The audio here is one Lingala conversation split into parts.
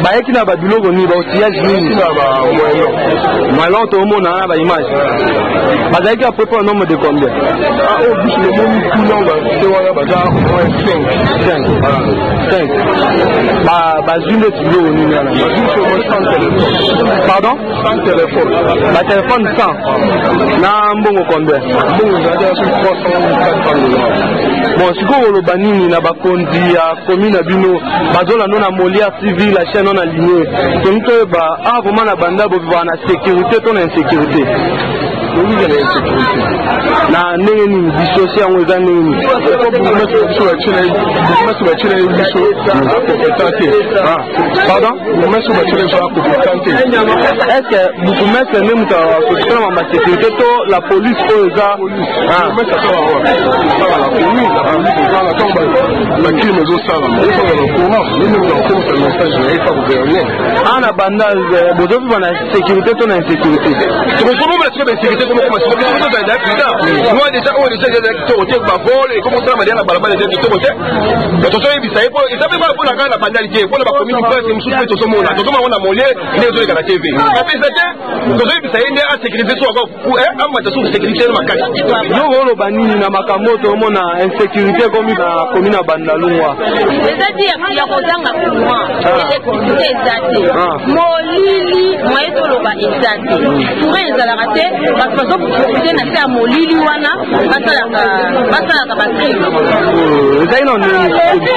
Bayaki na babiloko nini, baoutillage nini? Na ba moellon. Moellon toomona na baimage. Bazalaki à peu près au nombre de combien? Ah, oyo biso tomoni kuna, base wana baza au moins 5. 5, 5. Bazwi nde biloko nini wana? Bazwi biso au moins 100 téléphone. Pardon? 100 téléphone. Batelefone 100 na mbongo combien? Mbongo ezalaki na soki 300 400 dollars. Bon, sikoyo oloba nini na bakonzi ya commune na bino bazolanda na Molière TV, la chaîne na ligne? Tolingi toyeba, ah, vraiment na banda bovivaka na sécurité to na insécurité? Tozozala na insécurité. Na ndenge nini? Bisosi yango eza ndenge nini? Bourgmestre biso batiela ye biso acompétent te. Pardon? Bourgmestre batiela biso acompétent te. Est ce que bourgmestre nde moto akosala mamba sécurité to la police oyo eza? Bourgmestre asala la commune, la police ezala. Ntango bacrime ezosalama, ezala na courant, nde moto akomisa message na ye pa gouverneur. Ana banda bozovivre na sécurité to na insécurité? Tokomona sikoyo bainsécurité komokoma sikoyo. Biso tozala déjà président moi déjà, oyo déjà eza kitoko te. Bavol ekomosalama deya na balabala, eza kitoko te. Tozoyebisa ye po eza mpe mpona kaka na Bandali te, mpona bacommune place mosusu mpe tozomona, tozomona ngo na Molière nde ezoleka na TV apesa te. Tozoyebisa ye nde asécurité so amata so sécurité makasi. Yo oloba nini na makambo oyo toomona, insécurité ekomi na commune ya Bandalungwa? Eza ti ya kozanga courant, électricité eza te, molili, moye toloba eza te, courant ezalaka te. Bato bazoprofite na se ya molili wana, basalaka bacrime. Ezali na ndenge.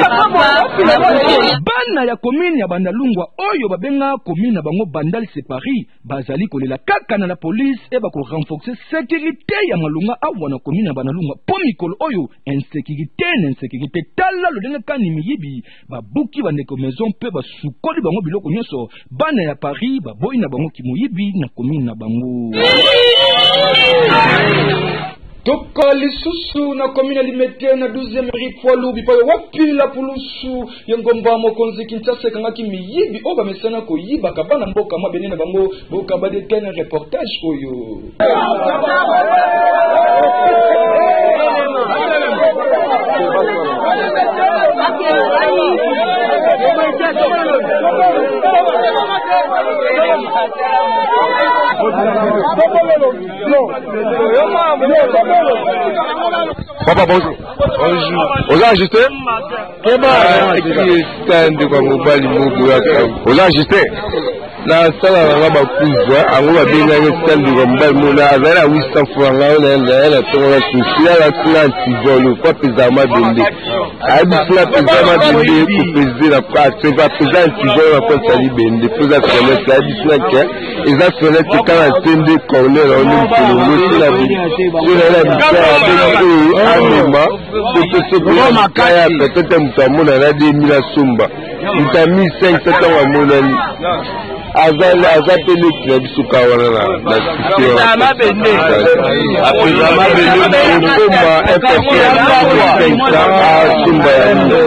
Bana ya commune ya Bandalungwa oyo babenga commune na bango Bandal c'est Paris bazali kolela kaka na la police e bakorenforcer sécurité ya malonga awa na commune ya Bandalungwa, mpo mikolo oyo insécurité na insécurité. Tala lolenge kani miyibi babuki bandeko maison mpe basukoli bango biloko nyonso. Bana ya Paris baboyi na bango kimoyibi na commune na bango. Toka lisusu na commune ya Limete, na 12e rue Poilu, bipai wapi la pulusu ya ngomba mokonzi Kinshasa ekangaki miyibi oyo bamesana koyibaka bana mboka mabene na bango. Bokaba détail na reportage oyo. Papa, bonjour. Bonjour. Oza ajusté? Esta ndeko ya mobali moko yaka. Oza ajusté? Nasala nanga bakuza yango, babengaki esta ndeko ya mobali moko azali na 800 franc. Ngai naye na ntongo na susi alatinga antivol po apezaka mabende, ayebisinga peza mabende kopese na apeza antivol na kotisa libende po eza fenêtre. Ayebisinga ke eza fenêtre kaka na se nde corner yango nde mokolo ngo sina na bisala abengi oyo amema po tosokoya peut-être moto amona na 2000 asomba, moto ya 1500 ntango amonani aza mpe leki na biso ka wana na cité okoma asomba yango.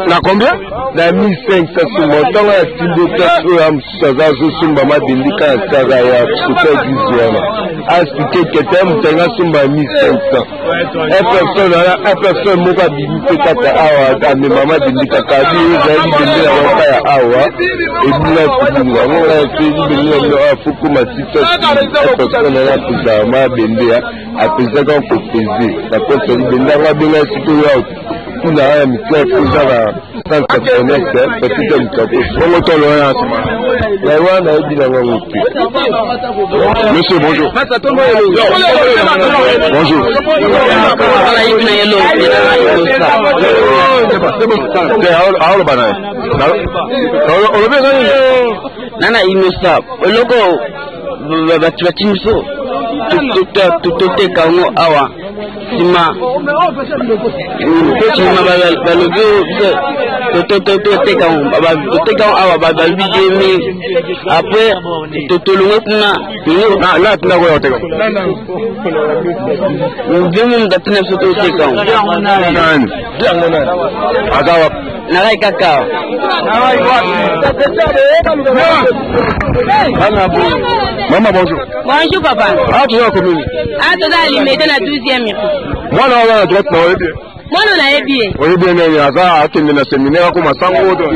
Na combien? Na 1500 somba. Ntango ya tindo place oyo ya mosusu aza azosomba mabende kaka se aza ya soka église wana aexpliquer kete ya moto alingi asomba ya 1500. Un personne wana, un personne moko abimi mpe kaka awa amema mabende kaka abi ezali libende na bango ya awa ebunga kobunga yango wana te libende na bino awa fokoma sika. Un personne wana apesaka mabende ya apesaka kopese na kota libende yango, abenga sikoyo kuna ya misia eza na 189 peut-être moto bongo tolo wana nsima. Na wana nayebi nango yango te. Monsieur, bonjour. Bonjour. Aoloba na ye, olobi eza nini? Nana inosa eloko bato batindi biso toteka yango awa. Nsima nsima balobi biso toteka yango awa, balobi 2000. Après tolongwe kuna. Na tinda koya koteka. Mvimo moto atinda biso toteka yango. Nani aza wapi? Nakai kaka. Mama, bonjour. Bonjour, papa. Ah, toza na commune? Ah, toza Limete na 12e. Mwana wana na droite na oyebi? Mwana nayebi ye. Oyebi ye nini? Aza akende na seminaire akoma sango to?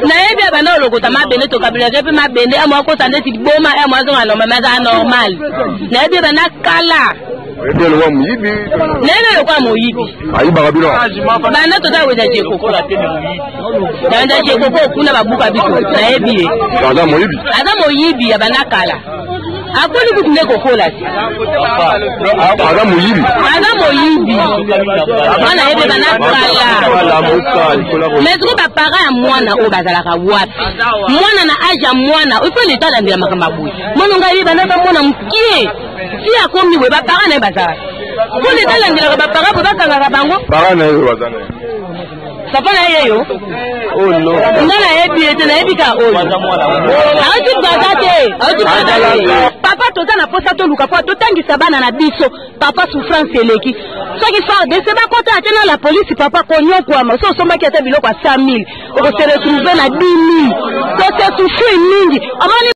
Nayebi abanda kolokota mabende, tokabelaka mpe mabende, amo akosa ndeti liboma, amo azonga normal, mais azala normal. Nayebi ye banda kala. Oyebi ye lokola moyibi? Nayebi ye lokola moyibi. Ayibaka bino? Banda toza weza jekoko. Banda jekoko kuna babuka biso, nayebi ye. Aza moyibi? Aza moyibi ya banda kala. Akoli kutu nde kokola te. Aza moyibi? Aza moyibi. Mwana yebi banda kala. Mais sikoyo baparent ya mwana oyo bazalaka wapi? Mwana na age ya mwana, il faut leta alandela makambo ya boye. Mwana ngai ye banda aza mwana mokie. Si akomi boye, baparent na ye bazalaka. Mpo leta alandelaka baparent boye, bakangaka bango. Parent na ye oyo baza na ye. Papa na ye yo? Oh non. Nga nayebi ye te, nayebi kaka oyo. Auti Brazza te, auti Brazza te. Papa toza na posa toluka po totangisa bana na biso. Papa souffrance eleki. Soki FARDC bakota ate na la police papa konyokwama. So osombaki ata biloko ya 100 000, okose retrouver na 10 000. Tose souffrir mingi. Omoni.